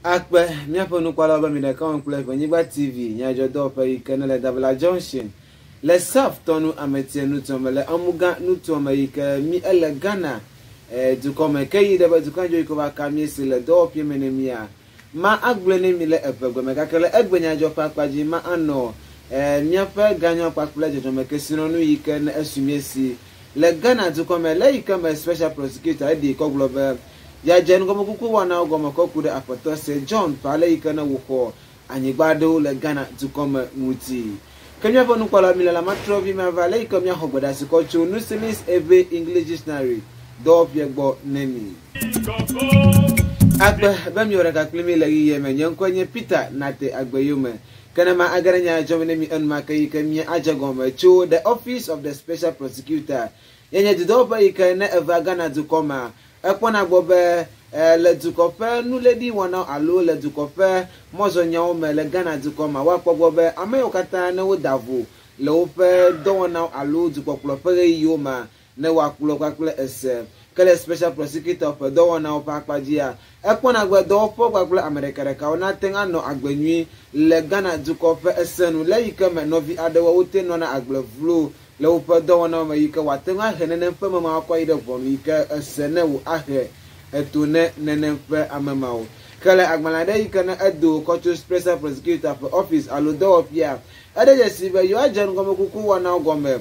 Akpe míaƒe nukpɔlawo be mi ɖeka wɔm kple Ʋenyigba TV nyadzɔdɔwɔƒe yi ke nele Dabla Junction le South tɔnu ametia nutoa me le Amugã nutoa me yi ke mi ele Ghana eh, dukɔ me ke yi ɖe be dukɔ dzo yi ke va ka mi si le dɔwɔƒe me ne mia ma agblɔe ne mi le eʋegbe me gake le egbe nyadzɔ ƒe akpa dzi ma anɔ eh, míaƒe ganyɔ kpakple dzɔdzɔme kesinɔnu yi ke ne esu mie si le Ghana dukɔ me le yi ke me special prosecutor eɖi kɔ gblɔ be yadze nugɔmekuku wɔnawo gɔme kɔ ku ɖe aƒetɔ Sir John ƒe ale yi ke ne wòxɔ anyigba aɖewo le Ghana dukɔ me ŋuti. Ke míaƒe nukpɔla mi le la matrɔ vi mava le yi ke míaxɔ gbedeasi kɔ tso Nusilis Eve English Dictionary dɔwɔƒea gbɔ ne mi. Akpe be miwɔ ɖeka kpli mi le ɣeyiɣia me. Nye ŋkɔe nye Peter Nate Agbeyome. Ke ne ma age ɖe nya dzɔm ne mi enumake yi ke mía adze gɔme tso The Office of the Special Prosecutor ye nye dudɔwɔƒe yi ke ne eva Ghana dukɔ mea, ekpɔna gbɔ be le dukɔ ƒe nuléɖi wɔnawo alo le dukɔ ƒe mɔzɔnyawo me le Ghana dukɔ mea, woakpɔ gbɔ be ame yiwo katã ne woda vo le woƒe dɔwɔnawo alo dukpɔkplɔ ƒe ɣeyiɣiwo mea, ne woakplɔ kpakple ese. Ke le Special Prosecutor ƒe dɔwɔnawo ƒe akpa dzia, ekpɔna be dɔwɔƒewo kpakple ame ɖekaɖekawo nate ŋu anɔ agbe nyui le Ghana dukɔ ƒe ese nu le yi ke me nɔvi aɖewo wote nɔna agble vlo le woƒe dɔwɔnawo me yi ke woate ŋu ahe nenem ƒe ame mawo akɔ yi ɖe ʋɔnu yi ke ese ne wò ahe eto ne nenem ƒe ame mawo. Ke le agbalẽ aɖe yi ke ne edo kɔ tso Special Prosecutor ƒe ɔfisi alo dɔwɔƒea, eɖe dzesi be yewoadze nugɔmekuku wɔnawo gɔme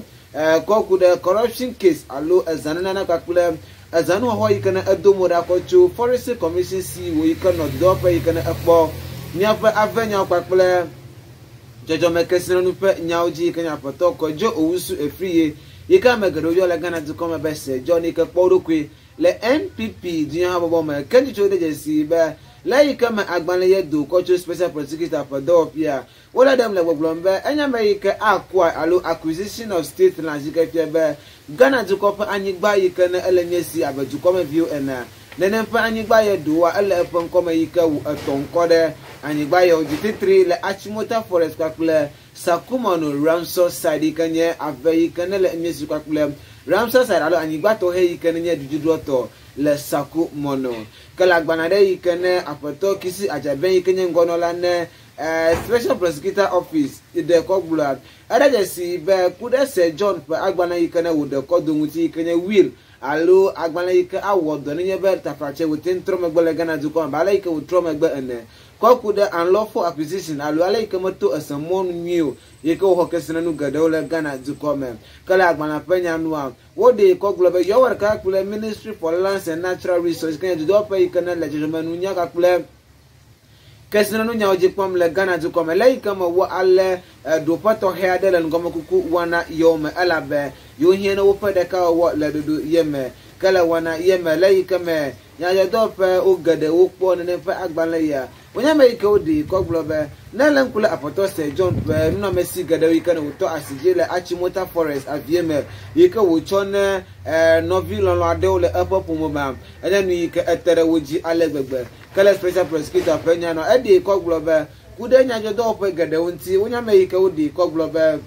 kɔ ku ɖe corruption case alo ezãnunana kpakple ezãnuxɔxɔ yi ke ne edo mo ɖa kɔ tso Forestry Commission CEO yi ke nɔ dɔwɔƒe yi ke ne ekpɔ míaƒe avenyawo kpakple dzɔdzɔme kesinɔnu ƒe nyawo dzi yi ke nye aƒetɔ Kojo Owusu Afriyie yi ke ame geɖewo yɔ le Ghana dukɔ me be Sir John yi ke kpɔ wo ɖokui le NPP dunyahabɔbɔ me. Ke ŋutsu ɖe dzesi be le yi ke me agbalẽ ye do kɔ tso Special Prosecutor ƒe dɔwɔƒea, wole ɖem le gbɔgblɔm be enye ame yi ke acquire alo acquisition of state land yi ke fia be Ghana dukɔ ƒe anyigba yi ke ne ele mía si abe dukɔmeviwo enea, nenem ƒe anyigba ye ɖoa ele eƒe ŋkɔme yi ke wu etɔ ŋkɔ ɖe anyigba yawo dzi titri le Achimota Forest kpakple Sakumono Ramsar Site yi ke nye ave yi ke ne le mía si kpakple Ramsar Site alo anyigba tɔxɛ yi ke ne nye dudziɖoa tɔ le Sakumono. Ke le agbalẽ aɖe yi ke ne aƒetɔ Kissi Agyebeng yi ke nye ŋgɔnɔla ne Special Prosecutor Office ɖe kɔ gblɔa, eɖe dzesi be ku ɖe Sir John ƒe agbalẽ yi ke ne wòɖe kɔ do ŋuti yi ke nye will alo agbalẽ yi ke awɔ dɔ nenye be taflatse wòte ŋu trɔ megbe le Ghana dukɔ me abe ale yi ke wòtrɔ megbe ene kɔ ku ɖe unlawful acquisition alo ale yi ke meto ese mɔnu nyui o yi ke wòxɔ kesinɔnu geɖewo le Ghana dukɔ me. Ke le agbalẽa ƒe nya nua, woɖee kɔ gblɔ be yewoawɔ ɖeka kple Ministry for Lands and Natural Resources yi ke nye dudɔwɔƒe yi ke ne le dzɔdzɔmenunya kpakple kesinɔnunyawo dzi kpɔm le Ghana dukɔ me. Le yi ke me wo ale ɖoƒe tɔxɛ aɖe le nugɔmekuku wɔna yewo me elabe yewo hiã ne woƒe ɖekawɔwɔ le ɖoɖo ye me. Ke le wɔna ye me le yi ke me nyadzɔdɔwɔƒe wo geɖe wokpɔ nenem ƒe agbalẽ ya. Wonye ame yi ke woɖee kɔ gblɔ be ne le ŋku le aƒetɔ Sir John ƒe nunɔamesi geɖewo yi ke ne wòtɔ asi dzi le Achimota Forest avie me yi ke wòtsɔ ne nɔvi lɔlɔ̃ aɖewo le eƒe ƒome mea, enye nu yi ke ete ɖe wo dzi ale gbegbe. Ke le Special Prosecutor ƒe nya nua, eɖee kɔ gblɔ be ku ɖe nyadzɔdɔwɔƒe geɖewo ŋuti, wonye ame yi ke woɖee kɔ gblɔ be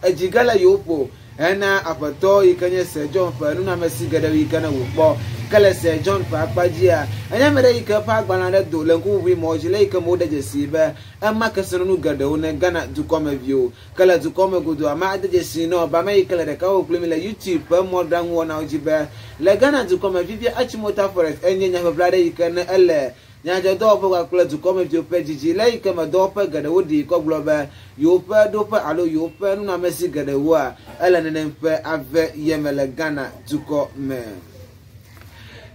edzi ge le yewo ƒo hena aƒetɔ yi ke nye Sir John ƒe nunɔamesi geɖewo yi ke ne wòkpɔ. Ke le Sir John ƒe akpa dzia, enye ame ɖe yi ke eƒe agbalẽ aɖe do le ŋkuʋuʋui mɔ dzi le yi ke me woɖe dzesii be ema kesinɔnu geɖewo ne Ghana dukɔmeviwo. Ke le dukɔ me godoo, ame ade dzesii nɔ be ame yi ke le ɖeka wɔ kpli mi le YouTube ƒe mɔɖaŋuwɔnawo dzi be le Ghana dukɔ me fifia Achimota Forest enye nyaʋeʋle aɖe yi ke ne ele nyadzɔdɔwɔƒe kpakple dukɔmeviwo ƒe dzidzi le yi ke me dɔwɔƒe geɖewo ɖii kɔ gblɔ be yewoƒe ɖoƒe alo yewoƒe nunɔamesi geɖewoa ele nenem ƒe ave ye me le Ghana dukɔ me.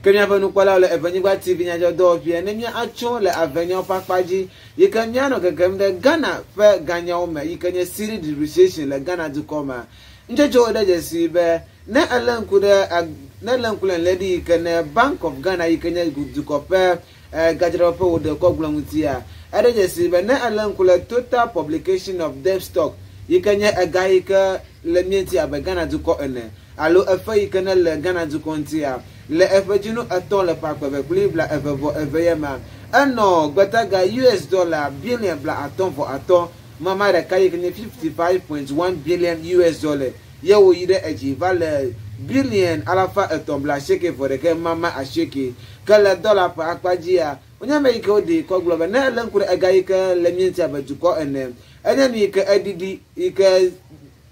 Ke míaƒe nukpɔlawo le Evenyigba TV nyadzɔdɔwɔƒea ne mía atso le avenyawo ƒe akpa dzi yi ke míanɔ gegem ɖe Ghana ƒe ganyawo me yi ke nye cedi depreciation le Ghana dukɔ mea. Ŋutsotsowo ɖe dzesi be ne elé ŋku ɖe ne elé ŋku le lɛɖi yi ke ne Bank of Ghana yi ke nye dukɔ ƒe gadzraɖoƒe wòɖe kɔ gblɔ ŋutia, eɖe dzesi be ne elé ŋku le total publication of debt stock yi ke nye ega yi ke le mía ŋuti abe Ghana dukɔ ene alo efe yi ke ne le Ghana dukɔ ŋutia, le eƒe dzinu etɔ̃ le ƒe akpe eve kple bla eve vɔ eve ye mea, enɔ gbetaga US dɔla biliɔn bla atɔ̃ vɔ atɔ̃ mama ɖeka yi ke nye 55.1 billion US dollar ye wòyi ɖe edzi va le biliɔn alafa etɔ̃ bla asieke vɔ ɖekɛ mama asieke. Ke le dɔla ƒe akpa dzia, wonye ame yi ke woɖee kɔ gblɔ be ne elé ŋku ɖe ega yi ke le mía ŋuti abe dukɔ ene, enye nu yi ke eɖiɖi yi ke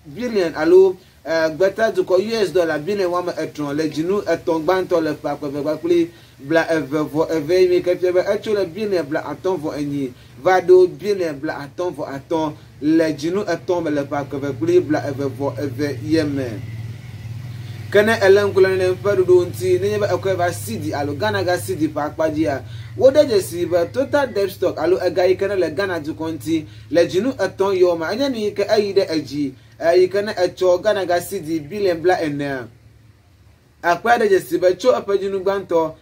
biliɔn alo gbeta dukɔ US dɔla biliɔn woame etɔ̃ le dzinu etɔ̃ gbãtɔ le ƒe akpe eve kpakple 20 22 yi ke fia be etso le biliɔn 54 va ɖo biliɔn 55.5 le dzinu 3 me le ƒe akpe eve kple 22 ye me. Ke ne elé ŋku le nenem ƒe ɖoɖo ŋuti nenye be ekɔe va cedi alo Ghana ga cedi ƒe akpa dzia, woɖe dzesi be total debt stock alo ega yi ke ne le Ghana dukɔ ŋuti le dzinu 3 yawo me enye nu yi ke eyi ɖe edzi yi ke ne etsɔ Ghana ga cedi biliɔn 40 akpɔe ɖe dzesi be tso eƒe dzinu gbãtɔ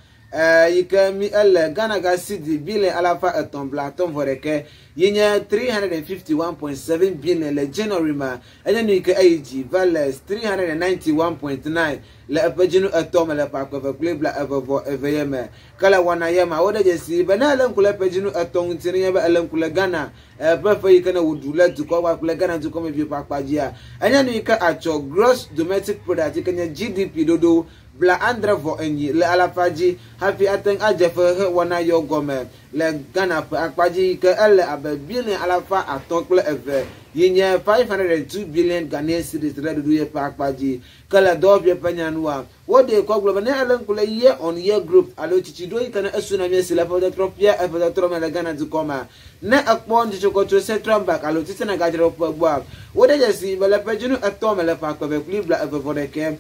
yi ke mi ele Ghana ga cedi biliɔn 351 yi nye 351.7 billion le January ma, enye nu yi ke eyi dzi va le 391.9 le eƒe dzinu 3 me le ƒe akpe eve kple 22 ye me. Ke le wɔna ye ma, woɖe dzesi be ne ele ŋku le eƒe dzinu 3 ŋuti nenye be ele ŋku le Ghana ƒe ƒe yi ke ne wòɖu le dukɔ kpakple Ghana dukɔmeviwo ƒe akpa dzia, enye nu yi ke atsɔ gross domestic product yi ke nye GDP ɖoɖo 74 le alafa dzi hafi ate ŋu adze fexexe wɔna yawo gɔme le Ghana ƒe akpa dzi yi ke ele abe biliɔn 502 yi nye 502 billion Ghanaian cedis le ɖoɖo ye ƒe akpa dzi. Ke le dɔwɔƒe ƒe nyanua, woɖee kɔ gblɔ be ne ele ŋku le year on year growth alo tsitsiɖo yi ke ne esuna mía si le eƒe tɔtrɔ fia eƒe tɔtrɔ me le Ghana dukɔ mea, ne ekpɔ nutsotso tso Central Bank alo titina gadzraɖoƒe gbɔa, woɖe dzesi be le ƒe dzinu 3 me le ƒe akpe eve kple 21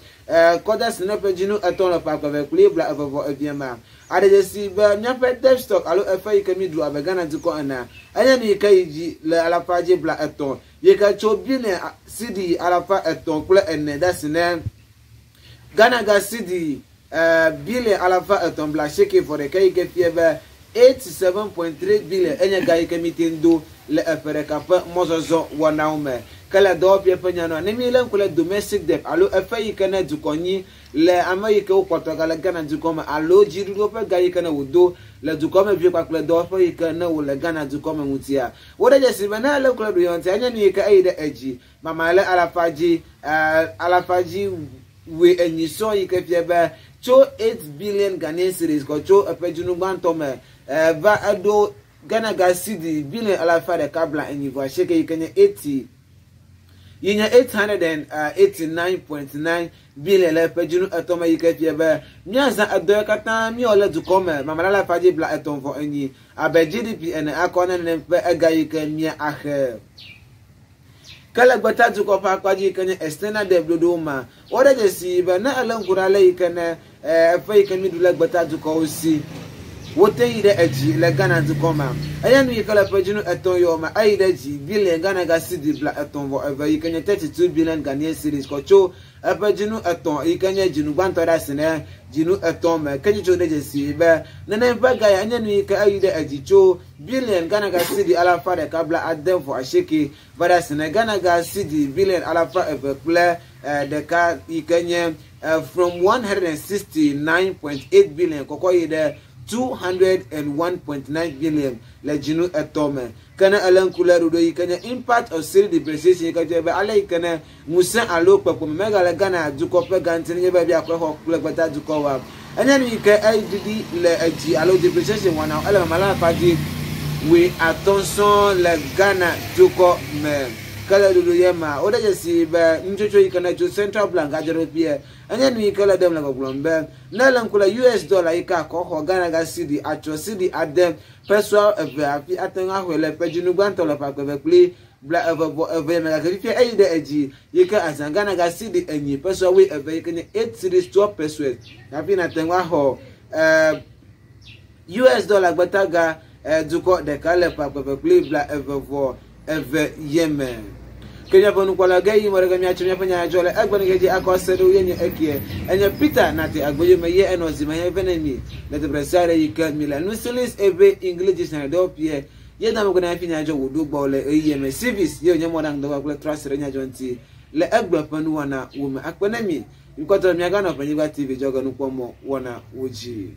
kɔda si ne ƒe dzinu 3 le ƒe akpe eve kple 22 mea, aɖe dzesi be míaƒe debt stock alo efe yi ke mi ɖu abe Ghana dukɔ enea, enye nu yi ke yi dzi le alafa dzi 30 yi ke tso biliɔn cedi 304 ɖe asi ne Ghana ga cedi biliɔn 381 yi ke fia be 87.3 billion enye ga yi ke mi te ŋu do le eƒe ɖeka ƒe mɔzɔzɔ wɔnawo me. Ke le dɔwɔƒe ƒe nyanua, ne mi lé ŋku le domestic debt alo efe yi ke ne dukɔ nyi le ame yi ke wokpɔtɔ ga le Ghana dukɔ me alo dziɖuɖu ƒe ga yi ke ne wòdo le dukɔ me vi kpakple dɔwɔƒe yi ke ne wòle Ghana dukɔ me ŋutia, woɖe dzesi be ne elé ŋku le ɖoɖoa ŋutia, enye nu yi ke eyi ɖe edzi mama le alafa dzi alafa dzi 94 sɔŋ yi ke fia be tso 8 billion Ghanaian cedis kɔ tso eƒe dzinu gbãtɔ me va eɖo Ghana ga cedi biliɔn 148 yi ke nye 80 yi nye 889.9 billion le eƒe dzinu 3 me yi ke fia be míazã edɔ yi katã míewɔ le dukɔ me mama le alafa dzi 34 abe GDP ene akɔ ne nenem ƒe ega yi ke mía axe. Ke le gbeta dukɔ ƒe akpa dzi yi ke nye external debt ɖoɖowo ma, woɖe dzesi be ne ele ŋku ɖe ale yi ke ne eƒe yi ke mi ɖu le gbeta dukɔwo si wote yi ɖe edzi le Ghana dukɔ ma, enye nu yi ke le ƒe dzinu 3 yawo me eyi ɖe dzi biliɔn Ghana ga cedi 32 yi ke nye 32 billion Ghanaian cedis kɔ tso eƒe dzinu 3 yi ke nye dzinu gbãtɔ ɖe asi ne dzinu 3 me. Ke tsotso ɖe dzesi be nenem ƒe ga ya enye nu yi ke eyi ɖe edzi tso biliɔn Ghana ga cedi 168 va ɖe asi ne Ghana ga cedi biliɔn 201 yi ke nye from 169.8 billion kɔkɔ yi ɖe 201.9 billion le dzinu 3 me. Ke ne ele ŋku le ɖoɖo yi ke nye impact of cedi depreciation yi ke fia be ale yi ke ne ŋusẽ alo kpekpeme megale Ghana dukɔ ƒe ga ŋuti nenye be biakɔe xɔ kple gbeta dukɔ wa, enye nu yi ke eɖiɖi le edzi alo depreciation wɔna ele mama le alafa dzi 50 sɔŋ le Ghana dukɔ me. Ke le ɖoɖo ye ma, woɖe dzesi be nutsotso yi ke ne tso Central Bank gadzraɖoƒea enye nu yi ke le ɖem le gbɔgblɔm be ne ele ŋku le US dollar yi ke akɔ xɔ Ghana ga cedi atsɔ cedi 6 pesewa 2 hafi ate ŋu axɔe le ƒe dzinu gbãtɔ le ƒe akpe eve kple 22 me, gake fifia eyi ɖe edzi yi ke azã Ghana ga cedi 4 pesewa 12 yi ke nye 8 cedis 12 pesewas hafi nate ŋu axɔ US dollar gbeta ga dukɔ ɖeka le ƒe akpe eve kple 22 ye me. Ke míaƒe nukpɔla ge yi mɔ ɖe míatsɔ míaƒe nya dzɔ le egbe neke dzi akɔ se ɖo ye nye ekie enye Peter Nate Agbeyome ye enɔ zime he ve ne mi le teƒe sia ɖe yi ke mi le Nusilis eve English dictionary dɔwɔƒea ye dame ko na fi nya dzɔ wòɖo gbɔ le ɣeyiɣi me civis ye wònye mɔɖaŋudɔwɔla kple trust ɖe nya dzɔ ŋuti le egbe ƒe nuwɔna wo me. Akpe ne mi ŋkɔtɔ miaganɔ ƒe nyigba TV dzɔge nukpɔmɔ wɔna wo dzi.